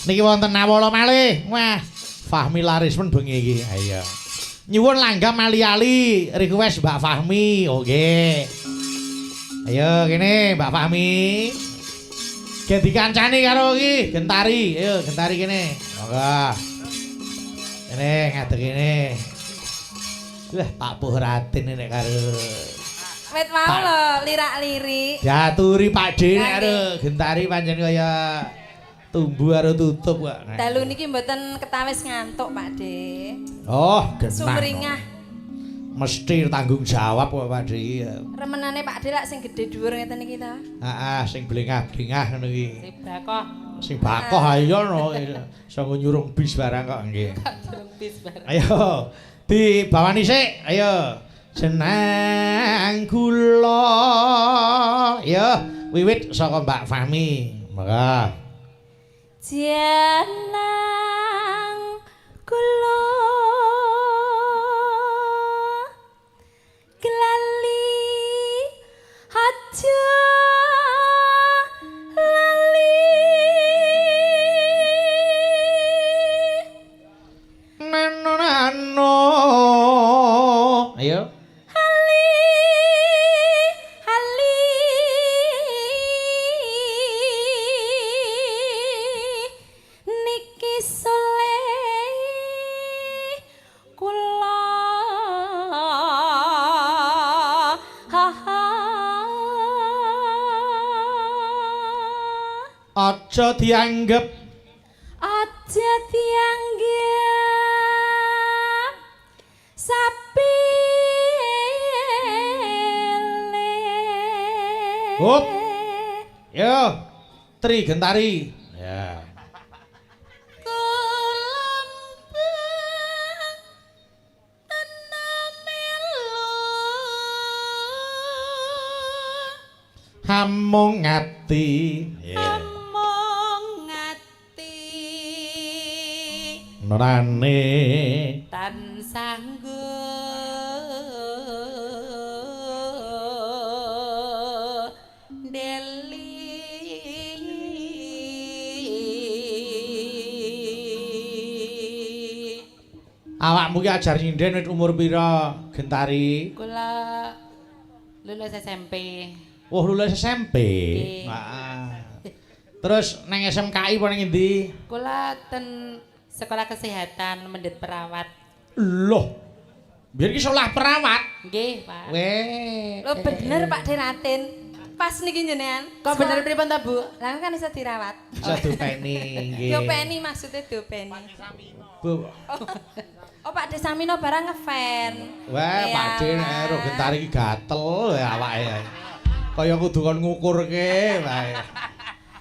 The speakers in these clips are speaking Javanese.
Niki wonten nawala malih. Wah, Fahmi Larismen bengi iki. Ayo. Nyuwun langgam ali-ali request Mbak Fahmi. Oke. Ayo kene Mbak Fahmi. Gen dikancani karo iki Gentari. Ayo Gentari kene. Monggo. Kene ngadeg kene. Wah, Pak Puhratin nek karo Wit mau lho lirak-lirik. Diaturi Pak D nek Lah, karo Gentari pancen kaya tumbu karo tutup kok. Dalu niki mboten ketawis ngantuk, Pak De. Oh, genah. Sumringah. Mesti tanggung jawab kok Pak D. Remenane Pak De lak sing gedhe dhuwur ngeten iki ta. Heeh, sing blengah-blengah ngono iki. Sing bakoh. Sing bakoh ayo no iso nyurung bis barang kok nggih. Durung bis bareng. Ayo dibawani sik, ayo. Jenang kula. Ya, wiwit saka Mbak Fahmi. Monggo. Jenang kula glali aja lali Nano nano. Ayo. Ali ali niki soleh kula ha ha. Aja dianggep Aja dianggep sapele. Hup. Yo. Tri Gentari. Ya. Kelembang tenamelo. Hamung ati. Ya. Among ati Nurane tan sanggup deli. Awakmu ki ajar nyinden wit umur pira, Gentari? Kula lulus SMP. Wah, lulus SMP. Nggih. Heeh. Terus nang SMKI apa nang endi? Kula ten sekolah kesehatan mendhet perawat. Loh. Biyen ki sekolah perawat. Nggih, Pak. Weh. Lho bener Pak De Ratin. Pas niki jenengan. Kok bener pripun ta, Bu? Lah kan iso dirawat. Bisa diopeni nggih. Diopeni maksudnya diopeni. Bu. Oh Pak De Samino barang ngefan. Wah, Iya. Pak De nek ro Gentari ki gatel wae awake. Kaya kudu kon ngukurke wae.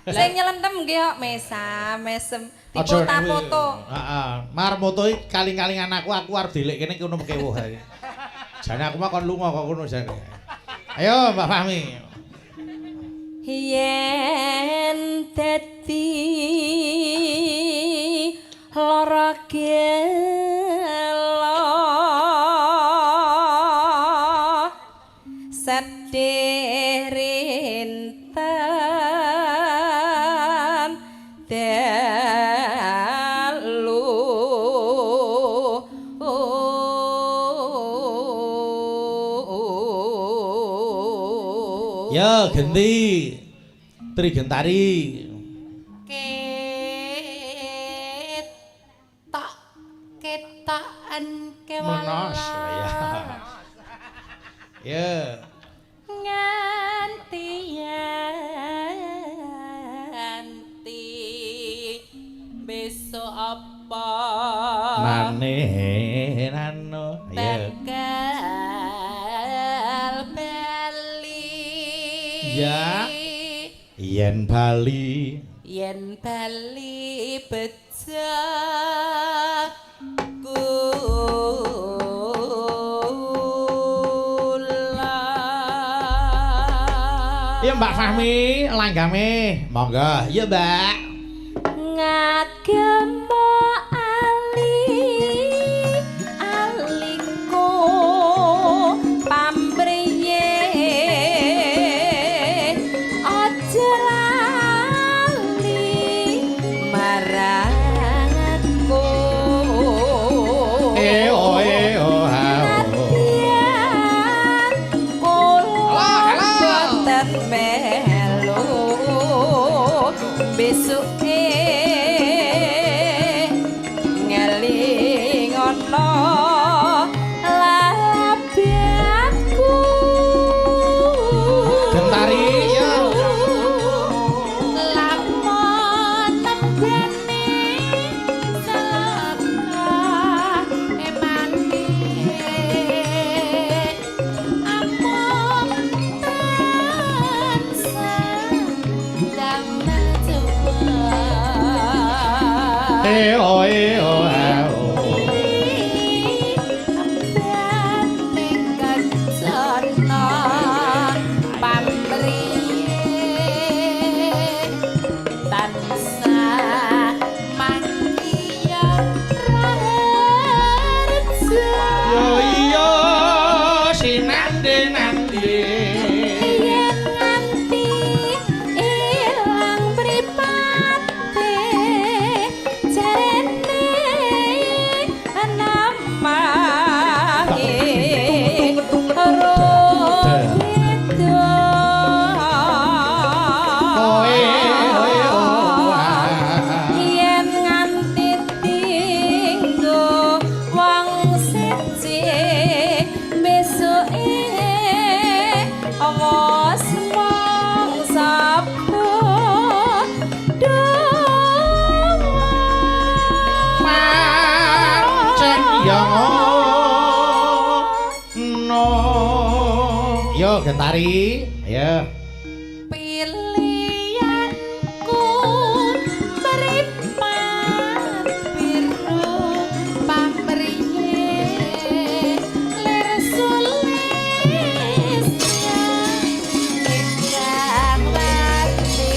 Sing nyelentem nggih kok mesam, mesem. Aja Dipoto-foto. Heeh. Mar moto iki kaling-kalingan aku arep dilik kene kono pekewuh ae. Jane aku mah kon lunga kok kono jane. Ayo Mbak Fahmi. Yen dadi lara gelo sedih rinten dalu. Ya genti. Tri Gentari. Ketok ketokan kewalan. Menos ya. Ya. Nganti nganti besok apa Nane nano. Ya. Bakal bali. Ya. Yen bali Yen bali beja kula. Ya Mbak Fahmi langgame. Monggo. Ya Mbak. Ngagem ali aliku pambriye aja lali marang E o e o a o. Ning kencana pamriye tansah manggiya raharja. Yo iya sinande nande. Yen nganti ilang mripate jarene namahe Oe oe o a. Yen nganti tinggo wong siji besuke awas mung sabdo. Pancen ya ngono. Yo Gentari, ayo. Pilihanku mripat biru pamriye lir sulis ingkang wati.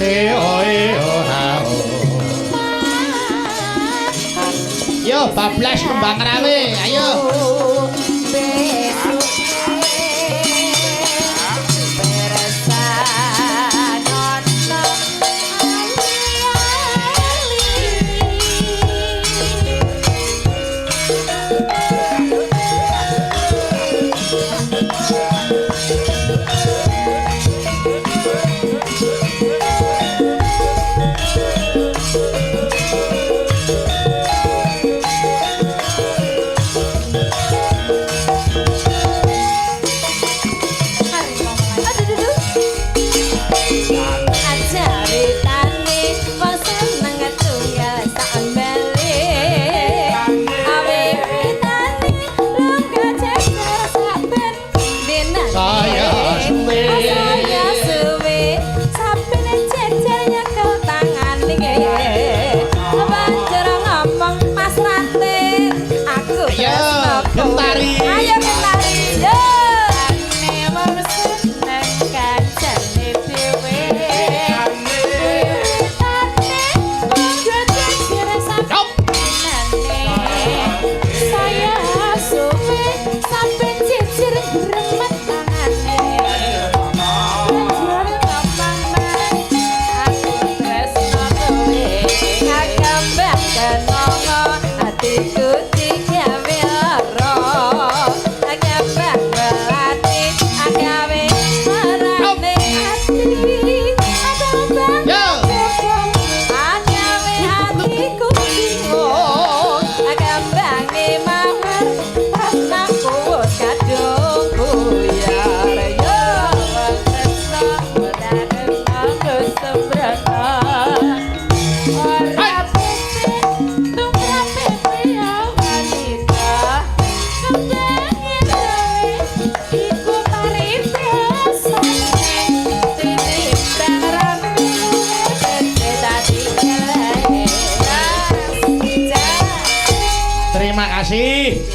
E o e o a o. Yo bablas kembang rawe, ayo. Ajaritane wong seneng tunggal sambale awe pitane longgo jejer saben dinane. Saya suwe. Saya suwe saben jejer nyekel tangane banjur ngomong Mas Rantin aku Ayo, tresno kowe. Gentari. Ayo Gentari yo. Yop. Saya suwe sampe jejer gremet tangane. Banjur ngomong Mas, Aku tresno kowe. Kakembang kenanga atiku digawe lara. Kakembang welati agawe marane ati. Akembang Yo. kebong agawe atiku bingung. Akembange mawar tresnaku wis kadung buyar. Yo wong tresno ora kena sembrana. Ora pepe tumrape priya wanita. Kembange gawe iku paribasane. Tinimbang rame luwih gede dadi keleke. Terima kasih.